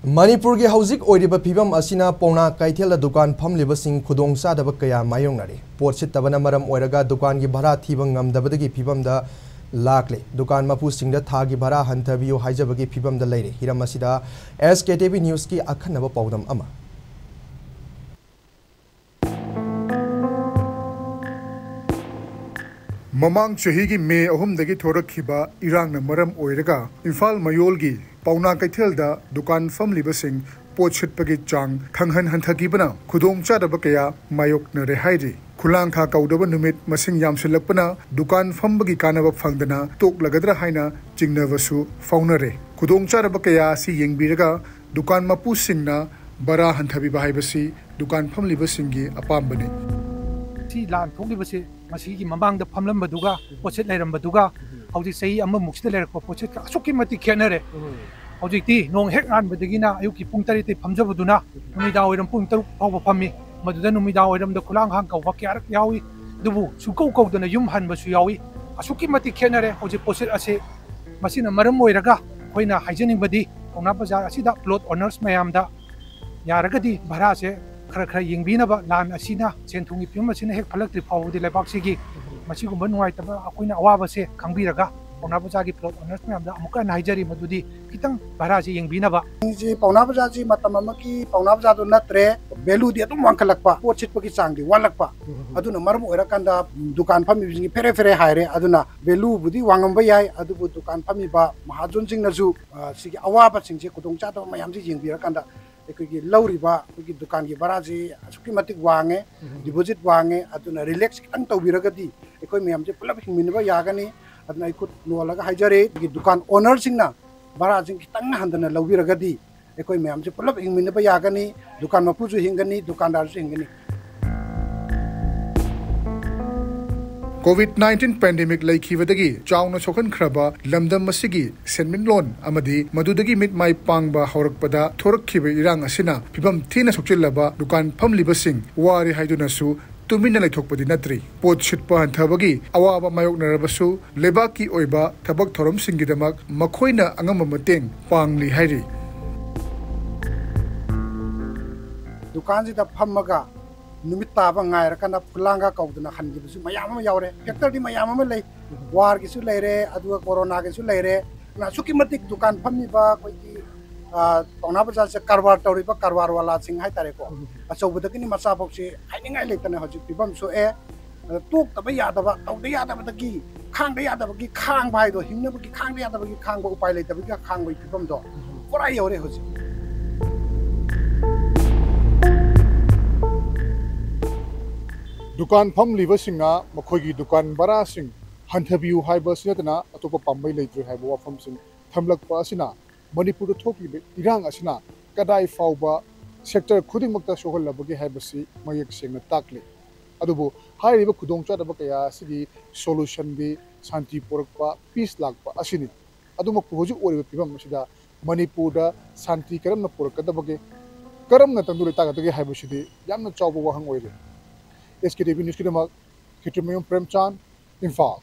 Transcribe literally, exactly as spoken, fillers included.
ꯃꯅꯤꯄꯨꯔꯒꯤ ꯍꯧꯖꯤꯛ ꯑꯣꯏꯔꯤꯕ ꯐꯤꯕꯝ ꯑꯁꯤꯅ ꯄꯥꯎꯅꯥ ꯀꯩꯊꯦꯜꯗ ꯗꯨꯀꯥꯟ ꯐꯝꯂꯤꯕꯁꯤꯡ ꯈꯨꯗꯣꯡꯆꯥꯗꯕ ꯀꯌꯥ ꯃꯥꯌꯣꯛꯅꯔꯤ꯫ ꯄꯣꯠ ꯁꯤꯠꯇꯕꯅ ꯃꯔꯝ ꯑꯣꯏꯔꯒ ꯗꯨꯀꯥꯟꯒꯤ ꯚꯔꯥ ꯊꯤꯕ ꯉꯝꯗꯕꯗꯒꯤ ꯐꯤꯕꯝꯗ ꯂꯥꯛꯂꯦ꯫ ꯗꯨꯀꯥꯟ ꯃꯄꯨꯁꯤꯡꯗ ꯊꯥꯒꯤ ꯚꯔꯥ ꯍꯟꯊꯕꯤꯌꯨ ꯍꯥꯏꯖꯕꯒꯤ ꯐꯤꯕꯝꯗ ꯂꯩꯔꯦ꯫ ꯍꯤꯔꯝ ꯑꯁꯤꯗ ꯑꯦꯁ ꯀꯦ ꯇꯤ ꯚꯤ ꯅ꯭ꯌꯨꯁꯀꯤ ꯑꯈꯟꯅꯕ ꯄꯥꯎꯗꯝ ꯑꯃ꯫ ꯃꯃꯥꯡ ꯆꯍꯤꯒꯤ ꯃꯦ ꯑꯍꯨꯝꯗꯒꯤ ꯊꯣꯔꯛꯈꯤꯕ ꯏꯔꯥꯡꯅ ꯃꯔꯝ ꯑꯣꯏꯔꯒ ꯏꯝꯐꯥꯜ ꯃꯌꯣꯜꯒꯤ ꯄꯥꯎꯅꯥ ꯀꯩꯊꯦꯜꯗ ꯗꯨꯀꯥꯟ ꯐꯝꯂꯤꯕꯁꯤꯡ ꯄꯣꯠ ꯁꯤꯠꯄꯒꯤ ꯆꯥꯡ ꯈꯪꯍꯟ ꯍꯟꯊꯈꯤꯕꯅ ꯈꯨꯗꯣꯡꯆꯥꯗꯕ ꯀꯌꯥ ꯃꯥꯌꯣꯛꯅꯔꯦ ꯍꯥꯏꯔꯤ꯫ ꯈꯨꯂꯥꯡꯈꯥ ꯀꯧꯗꯕ ꯅꯨꯃꯤꯠ ꯃꯁꯤꯡ ꯌꯥꯝꯁꯤꯜꯂꯛꯄꯅ ꯗꯨꯀꯥꯟ ꯐꯝꯕꯒꯤ ꯀꯥꯟꯅꯕ ꯐꯪꯗꯅ ꯇꯣꯛꯂꯒꯗ꯭ꯔꯥ ꯍꯥꯏꯅ ꯆꯤꯡꯅꯕꯁꯨ ꯐꯥꯎꯅꯔꯦ꯫ ꯈꯨꯗꯣꯡꯆꯥꯗꯕ ꯀꯌꯥ ꯑꯁꯤ ꯌꯦꯡꯕꯤꯔꯒ ꯗꯨꯀꯥꯟ ꯃꯄꯨꯁꯤꯡꯅ ꯚꯔꯥ ꯍꯟꯊꯕꯤꯕ ꯍꯥꯏꯕꯁꯤ ꯗꯨꯀꯥꯟ ꯐꯝꯂꯤꯕꯁꯤꯡꯒꯤ ꯑꯄꯥꯝꯕꯅꯤ꯫ ꯁꯤ ꯂꯥꯟ ꯊꯣꯛꯂꯤꯕꯁꯦ ꯃꯁꯤꯒꯤ ꯃꯃꯥꯡꯗ ꯐꯝꯂꯝꯕꯗꯨꯒ ꯄꯣꯠꯁꯤꯠ ꯂꯩꯔꯝꯕꯗꯨꯒ ꯍꯧꯖꯤꯛ ꯆꯍꯤ ꯑꯃꯃꯨꯛꯁꯤꯗ ꯂꯩꯔꯛꯄ ꯄꯣꯠꯁꯤꯠꯀ ꯑꯁꯨꯛꯀꯤ ꯃꯇꯤꯛ ꯈꯦꯠꯅꯔꯦ꯫ ꯍꯧꯖꯤꯛꯇꯤ ꯅꯣꯡ ꯍꯦꯛ ꯉꯥꯟꯕꯗꯒꯤꯅ ꯑꯌꯨꯛꯀꯤ ꯄꯨꯡ ꯇꯔꯦꯠꯇꯩ ꯐꯝꯖꯕꯗꯨꯅ ꯅꯨꯃꯤꯗꯥꯡ ꯋꯥꯏꯔꯝ ꯄꯨꯡ ꯇꯔꯨꯛ ꯐꯥꯎꯕ ꯐꯝꯃꯤ꯫ ꯃꯗꯨꯗ ꯅꯨꯃꯤꯗꯥꯡ ꯋꯥꯏꯔꯝꯗ ꯈꯨꯂꯥꯡꯈꯥꯡ ꯀꯧꯕ ꯀꯌꯥꯔꯛ ꯌꯥꯎꯏ꯫ ꯑꯗꯨꯕꯨ ꯁꯨꯡꯀꯧ ꯀꯧꯗꯅ ꯌꯨꯝ ꯍꯟꯕꯁꯨ ꯌꯥꯎꯏ꯫ ꯑꯁꯨꯛꯀꯤ ꯃꯇꯤꯛ ꯈꯦꯠꯅꯔꯦ ꯍꯧꯖꯤꯛ ꯄꯣꯠꯁꯤꯠ ꯑꯁꯤ꯫ ꯃꯁꯤꯅ ꯃꯔꯝ ꯑꯣꯏꯔꯒ ꯑꯩꯈꯣꯏꯅ ꯍꯥꯏꯖꯅꯤꯡꯕꯗꯤ ꯄꯥꯎꯅꯥ ꯕꯖꯥꯔ ꯑꯁꯤꯗ ꯄ꯭ꯂꯣꯠ ꯑꯣꯅꯔꯁ ꯃꯌꯥꯝꯗ ꯌꯥꯔꯒꯗꯤ ꯚꯔꯥꯁꯦ ꯈꯔ ꯈꯔ ꯌꯦꯡꯕꯤꯅꯕ꯫ ꯂꯥꯟ ꯑꯁꯤꯅ ꯁꯦꯟ ꯊꯨꯝꯒꯤ ꯐꯤꯕꯝ ꯑꯁꯤꯅ ꯍꯦꯛ ꯐꯠꯂꯛꯇ꯭ꯔꯤ ꯐꯥꯎꯕꯗꯤ ꯂꯩꯕꯥꯛꯁꯤꯒꯤ ꯃꯁꯤꯒꯨꯝꯕ ꯅꯨꯡꯉꯥꯏꯇꯕ ꯑꯩꯈꯣꯏꯅ ꯑꯋꯥꯕꯁꯦ ꯈꯪꯕꯤꯔꯒ ꯄꯥꯎꯅꯥ ꯕꯖꯥꯔꯒꯤ ꯄ꯭ꯂꯣꯠ ꯑꯣꯅꯔꯁ ꯃꯌꯥꯝꯗ ꯑꯃꯨꯛꯀ ꯍꯟꯅ ꯍꯥꯏꯖꯔꯤ ꯃꯗꯨꯗꯤ ꯈꯤꯇꯪ ꯚꯔꯥꯁꯦ ꯌꯦꯡꯕꯤꯅꯕ꯫ ꯁꯤ ꯄꯥꯎꯅꯥ ꯕꯖꯥꯔꯁꯤ ꯃꯇꯝ ꯑꯃꯒꯤ ꯄꯥꯎꯅꯥ ꯕꯖꯥꯔꯗꯨ ꯅꯠꯇ꯭ꯔꯦ꯫ ꯚꯦꯂꯨꯗꯤ ꯑꯗꯨꯝ ꯋꯥꯡꯈꯠꯂꯛꯄ, ꯄꯣꯠ ꯁꯤꯠꯄꯒꯤ ꯆꯥꯡꯗꯤ ꯋꯥꯠꯂꯛꯄ꯫ ꯑꯗꯨꯅ ꯃꯔꯝ ꯑꯣꯏꯔꯀꯥꯟꯗ ꯗꯨꯀꯥꯟ ꯐꯝꯃꯤꯕꯁꯤꯡꯒꯤ ꯐꯦꯔꯦ ꯐꯦꯔꯦ ꯍꯥꯏꯔꯦ꯫ ꯑꯗꯨꯅ ꯚꯦꯂꯨꯕꯨꯗꯤ ꯋꯥꯡꯉꯝꯕ ꯌꯥꯏ, ꯑꯗꯨꯕꯨ ꯗꯨꯀꯥꯟ ꯐꯝꯃꯤꯕ ꯃꯍꯥꯖꯣꯟꯁꯤꯡꯅꯁꯨ, ꯑ, ꯁꯤꯒꯤ ꯑꯋꯥꯕꯁꯤꯡꯁꯦ, ꯈꯨꯗꯣꯡꯆꯥꯗꯕ ꯃꯌꯥꯝꯁꯦ ꯌꯦꯡꯕꯤꯔꯀꯥꯟꯗ ꯑꯩꯈꯣꯏꯒꯤ ꯂꯧꯔꯤꯕ ꯑꯩꯈꯣꯏꯒꯤ ꯗꯨꯀꯥꯟꯒꯤ ꯚꯔꯥꯁꯤ ꯑꯁꯨꯛꯀꯤ ꯃꯇꯤꯛ ꯋꯥꯡꯉꯦ, ꯗꯤꯄꯣꯖꯤꯠ ꯋꯥꯡꯉꯦ, ꯑꯗꯨꯅ ꯔꯤꯂꯦꯛꯁ ꯈꯤꯇꯪ ꯇꯧꯕꯤꯔꯒꯗꯤ ꯑꯩꯈꯣꯏ ꯃꯌꯥꯝꯁꯦ ꯄꯨꯂꯞ ꯍꯤꯡꯃꯤꯟꯅꯕ ꯌꯥꯒꯅꯤ꯫ ꯑꯗꯨꯅ ꯑꯩ ꯈꯨꯠ ꯅꯣꯜꯂꯒ ꯍꯥꯏꯖꯔꯤ, ꯑꯩꯈꯣꯏꯒꯤ ꯗꯨꯀꯥꯟ ꯑꯣꯅꯔꯁꯤꯡꯅ ꯚꯔꯥꯁꯤꯡ ꯈꯤꯇꯪ ꯍꯟꯊꯅ ꯂꯧꯕꯤꯔꯒꯗꯤ ꯑꯩꯈꯣꯏ ꯃꯌꯥꯝꯁꯦ ꯄꯨꯂꯞ ꯍꯤꯡꯃꯤꯟꯅꯕ ꯌꯥꯒꯅꯤ, ꯗꯨꯀꯥꯟ ꯃꯄꯨꯁꯨ ꯍꯤꯡꯒꯅꯤ, ꯗꯨꯀꯥꯟꯗꯥꯔꯁꯨ ꯍꯤꯡꯒꯅꯤ꯫ ꯀꯣꯚꯤꯗ ꯅꯥꯏꯟꯇꯤꯟ ꯄꯦꯟꯗꯦꯃꯤꯛ ꯂꯩꯈꯤꯕꯗꯒꯤ ꯆꯥꯎꯅ ꯁꯣꯛꯍꯟꯈ꯭ꯔꯕ ꯂꯝꯗꯝ ꯑꯁꯤꯒꯤ ꯁꯦꯟꯃꯤꯠꯂꯣꯟ ꯑꯃꯗꯤ ꯃꯗꯨꯗꯒꯤ ꯃꯤꯠ ꯃꯥꯏ ꯄꯥꯡꯕ ꯍꯧꯔꯛꯄꯗ ꯊꯣꯔꯛꯈꯤꯕ ꯏꯔꯥꯡ ꯑꯁꯤꯅ ꯐꯤꯕꯝ ꯊꯤꯅ ꯁꯣꯛꯆꯤꯜꯂꯕ ꯗꯨꯀꯥꯟ ꯐꯝꯂꯤꯕꯁꯤꯡ ꯋꯥꯔꯦ ꯍꯥꯏꯗꯨꯅꯁꯨ ꯇꯨꯃꯤꯟꯅ ꯂꯩꯊꯣꯛꯄꯗꯤ ꯅꯠꯇ꯭ꯔꯤ꯫ ꯄꯣꯠ ꯁꯤꯠꯄ ꯍꯟꯊꯕꯒꯤ ꯑꯋꯥꯕ ꯃꯥꯌꯣꯛꯅꯔꯕꯁꯨ ꯂꯩꯕꯥꯛꯀꯤ ꯑꯣꯏꯕ ꯊꯕꯛ ꯊꯧꯔꯝꯁꯤꯡꯒꯤꯗꯃꯛ ꯃꯈꯣꯏꯅ ꯑꯉꯝꯕ ꯃꯇꯦꯡ ꯄꯥꯡꯂꯤ ꯍꯥꯏꯔꯤ꯫ ꯗꯨꯀꯥꯟꯁꯤꯗ ꯐꯝꯃꯒ ꯅꯨꯃꯤꯠ ꯇꯥꯕ ꯉꯥꯏꯔꯀꯥꯟꯗ ꯈꯨꯂꯥꯡꯒ ꯀꯧꯗꯅ ꯍꯟꯈꯤꯕꯁꯨ ꯃꯌꯥꯝ ꯑꯃ ꯌꯥꯎꯔꯦ꯫ ꯐꯦꯛꯇꯔꯗꯤ ꯃꯌꯥꯝ ꯑꯃ ꯂꯩ, ꯋꯥꯔꯒꯤꯁꯨ ꯂꯩꯔꯦ, ꯑꯗꯨꯒ ꯀꯣꯔꯣꯅꯥꯒꯤꯁꯨ ꯂꯩꯔꯦ꯫ ꯑꯗꯨꯅ ꯑꯁꯨꯛꯀꯤ ꯃꯇꯤꯛ ꯗꯨꯀꯥꯟ ꯐꯝꯃꯤꯕ ꯑꯩꯈꯣꯏꯒꯤ, ꯑ, ꯄꯥꯎꯅꯥ ꯕꯖꯥꯔꯁꯦ ꯀꯔꯕꯥꯔ ꯇꯧꯔꯤꯕ ꯀꯔꯕꯥꯔ ꯋꯥꯂꯥꯁꯤꯡ ꯍꯥꯏꯇꯥꯔꯦꯀꯣ, ꯑꯆꯧꯕꯗꯒꯤꯅꯤ ꯃꯆꯥꯐꯥꯎꯁꯦ ꯍꯥꯏꯅꯤꯡꯉꯥꯏ ꯂꯩꯇꯅ ꯍꯧꯖꯤꯛ ꯐꯤꯕꯝ ꯁꯣꯛꯑꯦ꯫ ꯑꯗ ꯇꯣꯛꯇꯕ ꯌꯥꯗꯕ, ꯇꯧꯗ ꯌꯥꯗꯕꯗꯒꯤ, ꯈꯥꯡꯗ ꯌꯥꯗꯕꯒꯤ ꯈꯥꯡꯕ ꯍꯥꯏꯗꯣ, ꯍꯤꯡꯅꯕꯒꯤ ꯈꯥꯡꯗ ꯌꯥꯗꯕꯒꯤ ꯈꯥꯡꯕ, ꯎꯄꯥꯏ ꯂꯩꯇꯕꯒꯤ ꯈꯥꯡꯕꯒꯤ ꯐꯤꯕꯝꯗꯣ ꯄꯨꯔꯥ ꯌꯧꯔꯦ ꯍꯧꯖꯤꯛ꯫ ꯗꯨꯀꯥꯟ ꯐꯝꯂꯤꯕꯁꯤꯡꯅ ꯃꯈꯣꯏꯒꯤ ꯗꯨꯀꯥꯟ ꯚꯔꯥꯁꯤꯡ ꯍꯟꯊꯕꯤꯌꯨ ꯍꯥꯏꯕ ꯑꯁꯤ ꯅꯠꯇꯅ ꯑꯇꯣꯞꯄ ꯄꯥꯝꯕꯩ ꯂꯩꯇ꯭ꯔꯦ ꯍꯥꯏꯕ ꯋꯥꯐꯝꯁꯤꯡ ꯊꯝꯂꯛꯄ ꯑꯁꯤꯅ ꯃꯅꯤꯄꯨꯔꯗ ꯊꯣꯛꯂꯤꯕ ꯏꯔꯥꯡ ꯑꯁꯤꯅ ꯀꯗꯥꯏ ꯐꯥꯎꯕ ꯁꯦꯛꯇꯔ ꯈꯨꯗꯤꯡꯃꯛꯇ ꯁꯣꯛꯍꯜꯂꯕꯒꯦ ꯍꯥꯏꯕꯁꯤ ꯃꯌꯦꯛ ꯁꯦꯡꯅ ꯇꯥꯛꯂꯤ꯫ ꯑꯗꯨꯕꯨ ꯍꯥꯏꯔꯤꯕ ꯈꯨꯗꯣꯡꯆꯥꯗꯕ ꯀꯌꯥ ꯑꯁꯤꯒꯤ ꯁꯣꯂꯨꯁꯟꯗꯤ ꯁꯥꯟꯇꯤ ꯄꯨꯔꯛꯄ, ꯄꯤꯁ ꯂꯥꯛꯄ ꯑꯁꯤꯅꯤ꯫ ꯑꯗꯨꯃꯛꯄꯨ ꯍꯧꯖꯤꯛ ꯑꯣꯏꯔꯤꯕ ꯐꯤꯕꯝ ꯑꯁꯤꯗ ꯃꯅꯤꯄꯨꯔꯗ ꯁꯥꯟꯇꯤ ꯀꯔꯝꯅ ꯄꯨꯔꯛꯀꯗꯕꯒꯦ, ꯀꯔꯝꯅ ꯇꯪꯗꯨ ꯂꯩꯇꯥꯒꯗꯒꯦ ꯍꯥꯏꯕꯁꯤꯗꯤ ꯌꯥꯝꯅ ꯆꯥꯎꯕ ꯋꯥꯍꯪ ꯑꯣꯏꯔꯤ꯫ ꯑꯦꯁ ꯀꯦ ꯇꯤ ꯚꯤ ꯅ꯭ꯌꯨꯁꯀꯤꯗꯃꯛ ꯈꯦꯇ꯭ꯔꯤꯃꯌꯨꯝ ꯄ꯭ꯔꯦꯝꯆꯥꯟ, ꯏꯝꯐꯥꯜ꯫